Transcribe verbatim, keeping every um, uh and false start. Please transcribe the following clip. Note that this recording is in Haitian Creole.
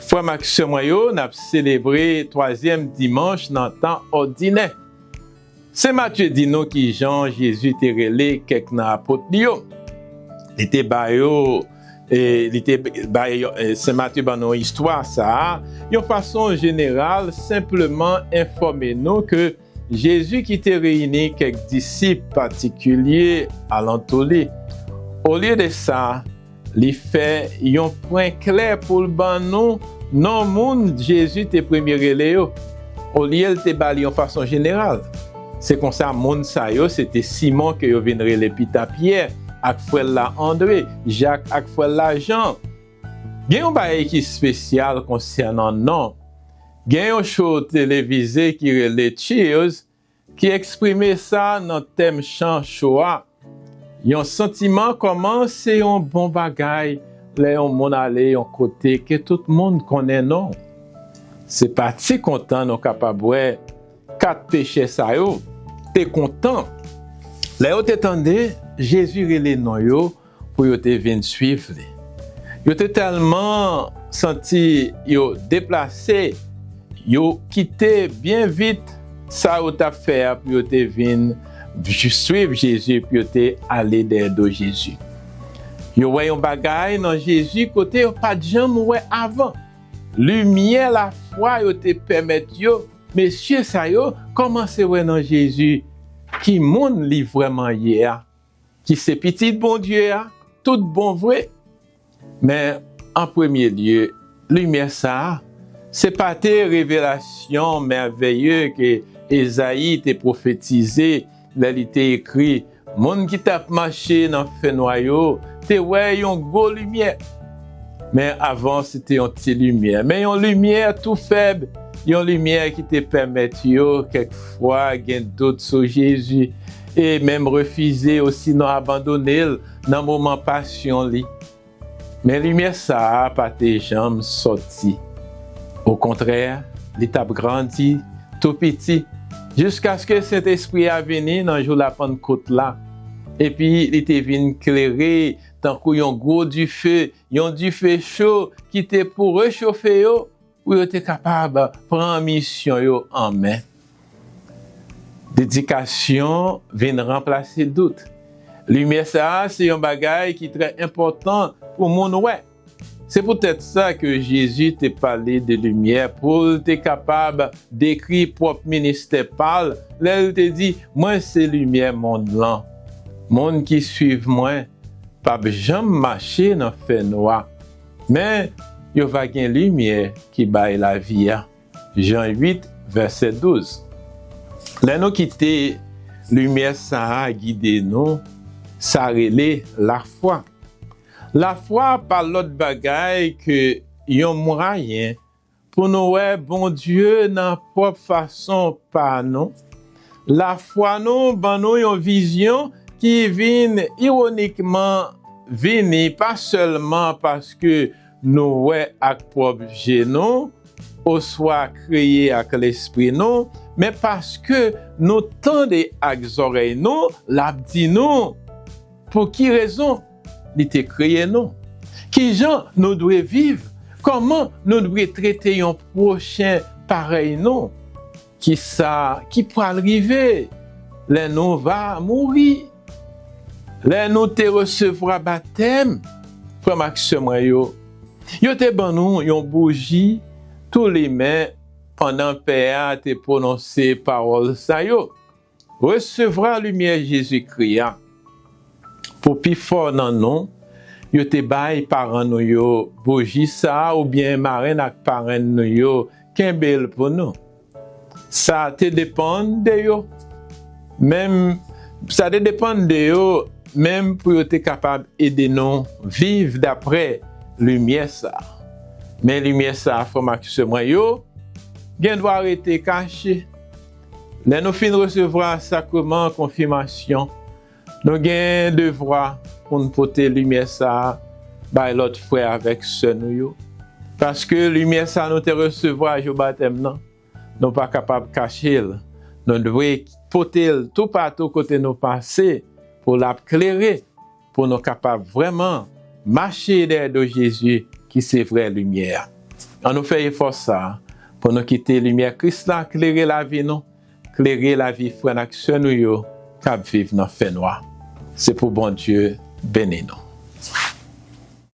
Frè m ak sè mwen yo, n ap selebre twazyèm dimanch nan tan òdinè. Sen Matye di nou ki jan Jezi te rele kèk nan apot li yo. Li te ba yo, e, li te bay, e, Sen Matye ban nou istwa sa a, yon fason jeneral, senpleman enfòme nou ke Jezi ki te reyini kèk disip patikilye alantou li. Olye de sa, li fè yon pwen klè pou l ban nou non moun Jezi te premye rele yo, olye l te ba li yon fason jeneral. Se konsa, moun sa yo, se te Simon ke yo vin rele pita Pyè, ak frè l la Andre, Jak ak frè l la Jan. Gen yon bagay ki espesyal konsènan non. Gen yon show televize ki rele Cheers ki eksprime sa nan tèm chan show a. Yon santiman kòman se yon bon bagay lè yon moun ale yon kote ke tout moun konnen non. Se pa ti kontan nou kapab wè kat pechè sa yo te kontan lè yo te tande Jezi rele non yo pou yo te vin swiv li. Yo te tèlman santi yo deplase, yo kite byen vit sa yo t ap fè a pou yo te vin swiv Jezi, pou yo te ale dèyè do Jezi. Yo wè yon bagay nan Jezi kote yo pa t janm wè avan. Limyè lafwa yo te pèmèt yo, mesye sa yo kòmanse wè nan Jezi ki moun li vrèman ye a, ki se Pitit Bondye a, tout bon vre. Men, an premye lye, limyè sa a, se pa te revelasyon mèveye ke Ezayi te pwofetize lè li te ekri, moun ki t ap mache nan fènwa yo te wè yon gwo limyè. Men avan, se te yon ti limyè, men yon limyè tou fèb, yon limyè ki te pèmèt yo kèk fwa gen dout sou Jezi e menm refize osinon abandone l nan moman pasyon li. Men limyè sa a pa te janm sòti. Okontrè, li t ap grandi tou piti, jiskaske Sentespri a vini nan jou Lapannkot la, epi li te vin klere tankou yon gwo dife, yon dife cho ki te pou rechofe yo, pou yo te kapab pran misyon yo an men. Dedikasyon vin ranplase dout. Limyè sa a se yon bagay ki trè enpòtan pou moun wè. Se poutèt sa ke Jezi te pale de limyè pou l te kapab dekri pwòp ministè pa l lè l te di, mwen se limyè mond lan. Moun ki swiv mwen p ap janm mache nan fènwa, men yo va gen limyè ki bay lavi a. Jan uit, vèsè douz. Lè nou kite limyè sa a gide nou, sa rele lafwa. Lafwa pa lòt bagay ke yon mwayen pou nou wè Bondye nan pwòp fason pa nou. Lafwa nou ban nou yon vizyon ki vin iwonikman vini pa sèlman paske nou wè ak pwòp je nou, oswa kreye ak lespri nou, men paske nou tande ak zòrèy nou, l ap di nou pou ki rezon li te kreye nou, ki jan nou dwe viv, kòman nou dwe trete yon pwochen parèy nou, ki sa ki pral rive lè nou va mouri. Lè nou te resevwa batèm, frè m ak sè mwen yo, yo te ban nou yon bouji tou limen pandan pè a te pwononse pawòl sa yo. Resevwa limyè Jezikri a. Pou pifò nan nou, yo te bay paran nou yo bouji sa a oubyen marenn ak parenn nou yo kenbe l pou nou. Sa te depann de yo. Menm, sa te depann de yo, menm pou yo te kapab ede nou viv daprè limyè sa a. Men limyè sa a, frè m ak sè mwen yo, gen dwa rete kache. Lè nou fin resevwa sakreman konfimasyon, nou gen devwa pou n pote limyè sa a bay lòt frè avèk sè nou yo. Paske limyè sa a nou te resevwa jou batèm nan, nou pa kapab kache l. Nou dwe pote l toupatou kote nou pase pou l ap klere, pou nou kapab vrèman mache dèyè do Jezi ki se vrè limyè a. Ann nou fè efò sa a pou nou kite limyè Kris la klere lavi nou, klere lavi frè n ak sè nou yo k ap viv nan fènwa. Se pou Bondye beni nou.